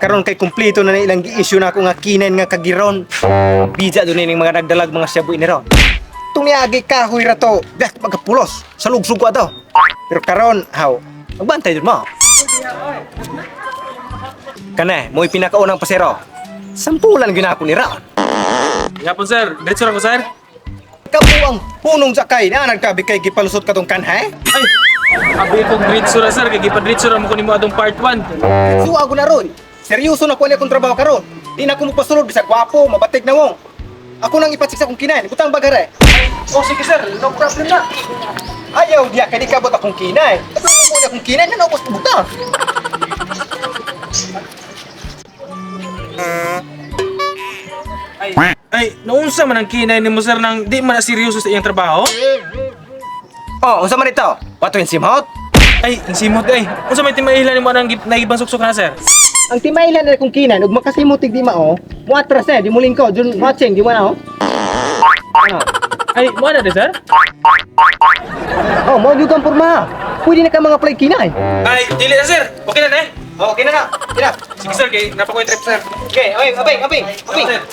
Karon kay kumpleto na na ilang gi-issue na ako nga kinen nga kagiron. Bija doon ning mga nagdalag mga shabu ini ron. Tung niagi kahoy ra to, biyak pagkapulos sa lugsug ko ato. Pero karon, haw, magbantay dun mo. Kane, mo'y pinakaunang pasero. Sampulan gyud ako ni Raon. Yapon sir, diretso ra ko sir. Kabuang punong sakay na nagkabi kay gipalusot katong kanhay. Ay, abi kong diretso ra sir, kay gipa-diretso ra mo ko nimo atong part 1. Suwa ko na ron. Seryoso na ko akong trabaho karon. Di na ko mupasulod bisag gwapo, mabatig na wong. Ako nang ipatsik sa akong kinay, butang bagare. Oh, sige sir, no problem na. Ayaw diya kay di kabot akong kinay. Tapos mo muna akong kinay, na naubos butang. Ay, ay, naunsa man ang kinay nimo sir nang di man na seryoso sa iyang trabaho? Oh, unsa man ito? Wato yung simhot? Ay, ang simot ay. Unsa may timaila nimo anang naibang suksok na sir? Ang timailan na akong kinay, ug makasimutig di mao, muatras eh, di mo lingkod, dun watching, di mo na oh. Ano? Ay, mo na di sir? Oh, mo gyud kang porma. Pwede na ka mga play kinay. Ay, dili na sir. Okay na na eh. Oh, okay na na. Okay na. Sige sir, kay napa ko yung trip sir. Okay, okay, abing, abing, abing. Sir.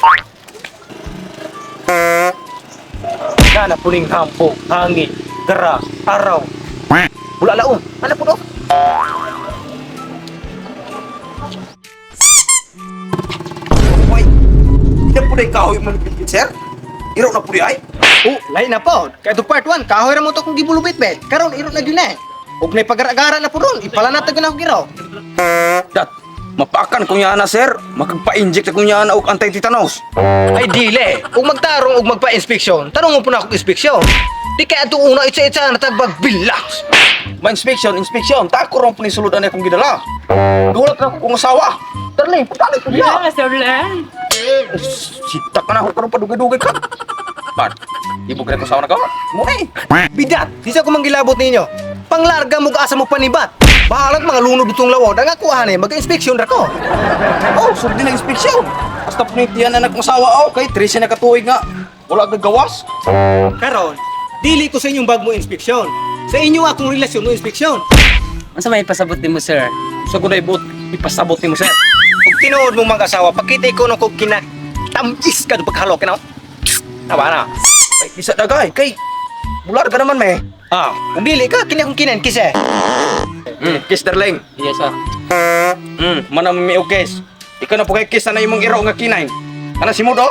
Nana puning hampo, hangin, gara, araw. Wala laon. Ano po do? Hoy, di na po na kahoy man sir. Iro na po di ay. Oh, lain na po. Kaya ito part 1, kahoy ra mo to kung gibulubit be. Karon iro na gyud na. Ug nay pagaragara na po ron, ipala na na ako giraw. Dat, mapakan kung yana sir. Makagpa-inject akong yana og anti-tetanus. Ay dili. Ug magtarong ug magpa-inspeksyon, tarong mo po na akong inspeksyon. Di kaya ato una itsa-itsa na tagbag bilang. Ma-inspection, inspection. Tako ron po ni sulod ani akong gidala. Dulat na ako kung asawa. Darling, pagdali ko niya. Sir Len. Sita ka na ako karon padugay-dugay ka. Bad, ibog na ko asawa na ka. Mo eh. Bidat, di sa ko manggilabot ninyo. Panglarga mo asa mo panibat. Bahalat mga lunod itong lawod. Ang ako eh, mag-inspeksyon ra ko. Oh, sulod din ang inspection. Basta po ni tiyan na akong asawa. Oh, kay 13 na katuig nga. Wala gagawas. Karon, dili ko sa inyong bag mo inspeksyon. Sa inyo akong relasyon mo inspeksyon. Unsa may pasabot nimo sir? Sa ko na ibot, ipasabot nimo sir. Pag tinuod mo mga asawa, pakita ko nung kung kinatamis ka doon paghalok, no? Tama na. Ay, isa dagay kay bular ka naman me. Ah, kung dili ka, kini akong kinan, kise. Kiss darling. Yes sir. Mana mi og kiss. Ikaw na po kay kiss na imong iro nga kinain. Ana si Mudo?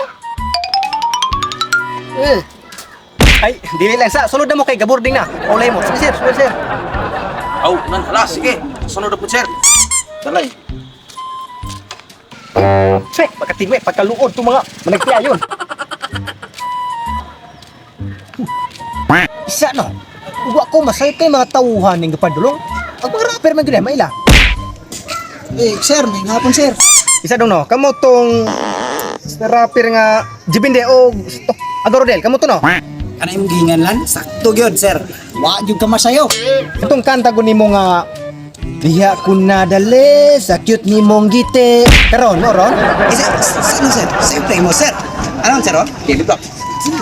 Eh. Ay, dili lang sa, sulod na mo kay gabording na. Ulay mo. Sige, sir, sige, sir. Aw, nan hala sige. Sunod na po sir. Dalay. Sek, pagkatigwe, pagkaluod itong mga managtiya yun. Isa no, uwa ko masayot kay mga tauhan ng gapadulong. Ang mga rapper man gyud eh, maila. Eh, sir, may hapon, sir. Isa dong no, kamo tong rapper nga Jibinde o Adorodel, kamo to no. Ano yung gihingan lan? Sakto gyud, sir. Wa gyud ka masayo. Itong kanta ko nimo nga Diha ko nadali sa cute ni mong gite. Karon, no ron? Eh, sir, sino, sir? Siyempre mo, sir. Ano, sir, oh? Dili ba? Sino?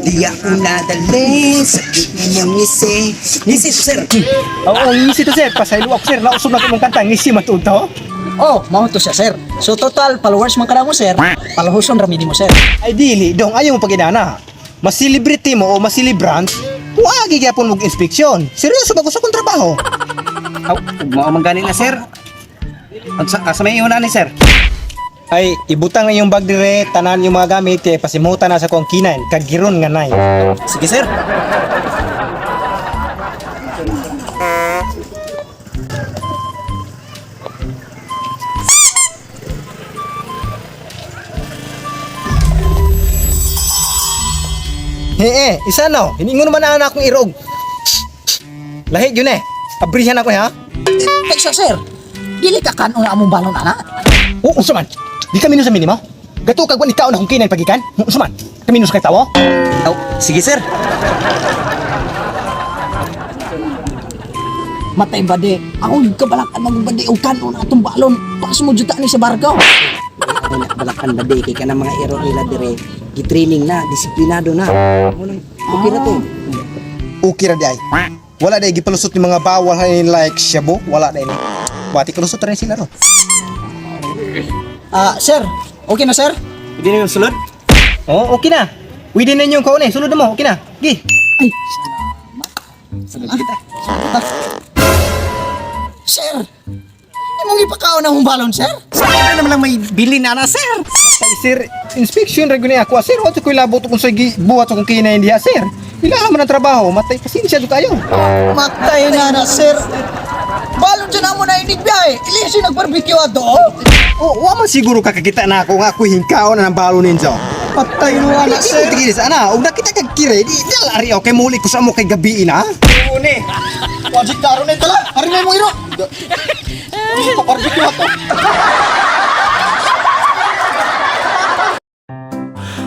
Diya ko nadali sa cute ni mong ngisi. Ngisi to, sir. Oo, ngisi to sir. Pasaylo ako sir. Nausob na ko mong kanta. Ngisi matuod to. Oh, mao to siya, sir. So, total, followers man kada mo, sir. Palahuson ramini mo, sir. Ay dili, dong ayaw mo pag-inana. Mas celebrity mo o mas celebrant, huwag gyapon mong inspeksyon. Seryoso ba ko sa akong trabaho? Aw, mao man gani na sir. Unsa asa may una ni sir? Ay, ibutang na yung bag dire, tanan yung mga gamit, kay pasimutan na sa kong kinain, kagiron nga nay. Sige sir. Eh, eh, isa no, hiningon naman na akong irog. Lahi yun eh. Abrihan ako ha. Eh, siya, sir. Dili ka kanon na among balon, ana. Oo, unsa man. Di kami sa minimo. Gato kag ikaw na akong kinain pagikan. Unsa man? Kami sa kay tawo. Aw, sige sir. Matay ba di? Ako gyud kabalakan mag badi og kanon na atong balon. Pas mo juta ni sa barko. Ako na balakan ba di kay kanang mga ero nila dire. Gitraining na, disiplinado na. Mo nang okay na to. Okay ra di ay. Wala di gipalusot ni mga bawal hanin like shabu, wala di ni. Wati kalusot rin sila ro. Ah, sir. Okay na, sir? Pwede na yung sulod? Oo, okay na. Pwede na yung kaon eh. Sulod na mo, okay na. Gi. Ay, salamat. Sulod kita. Sir, imong ipakaon na mong balon, sir? Sa na naman lang may bili na na, sir. Kay sir, inspection ra gyud ni ako, ah, sir. Wa ko'y labot kung sa buhat sa kong kinay diha, sir. Ila man ang trabaho, matay pasensya jud kayo. Matay na na, sir. Balon dyan amo na inig biyahe. Ilisi nag-barbecue ato, oh. Oh, wa man siguro kakakita na ako nga ako'y hingkaon na ng balon ninyo. Patay no na, Sir, tigil sa ana, ug nakita kag kire, di dal ari okay muli ko sa mo kay gabi na. Une. Wajit karon na tala. Ari na imong iro. Barbecue ato.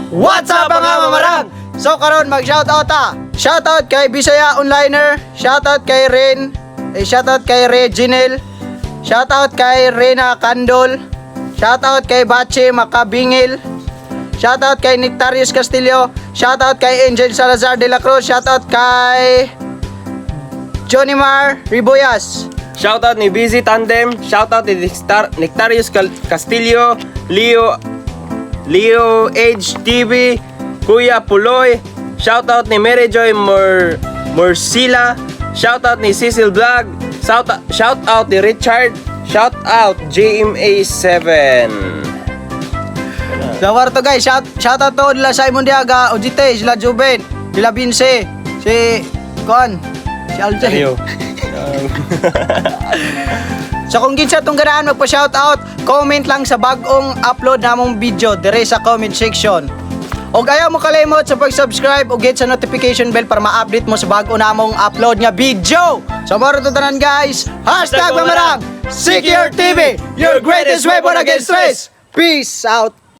What's up, mga mamarang? So karon mag shoutout ta. Shoutout kay Bisaya Onliner, shoutout kay Ren, eh, shoutout kay Reginel, shoutout kay Rena Candol, shoutout kay Bache Makabingil, shoutout kay Nectarius Castillo, shoutout kay Angel Salazar de la Cruz, shoutout kay Johnny Mar Ribuyas. Shoutout ni Busy Tandem, shoutout ni Nectarius Castillo, Leo Leo H TV, Kuya Puloy, shoutout ni Mary Joy Morcilla, shoutout ni Cecil Vlog, shoutout ni Richard, shoutout JMA7. Lawar to guys, shout out to nila Simon Diaga, Ojite, sila Juben, sila Vince, si Kuan, si Aljen. Leo. So kung kinsa tong ganahan magpa-shoutout, comment lang sa bagong upload namong video dire sa comment section. Og ayaw mo kalimot sa pag-subscribe ug hit sa notification bell para ma-update mo sa bago namong upload nga video. So moro to tanan, guys. #Mamarang Secure TV, your greatest weapon against stress. Peace out.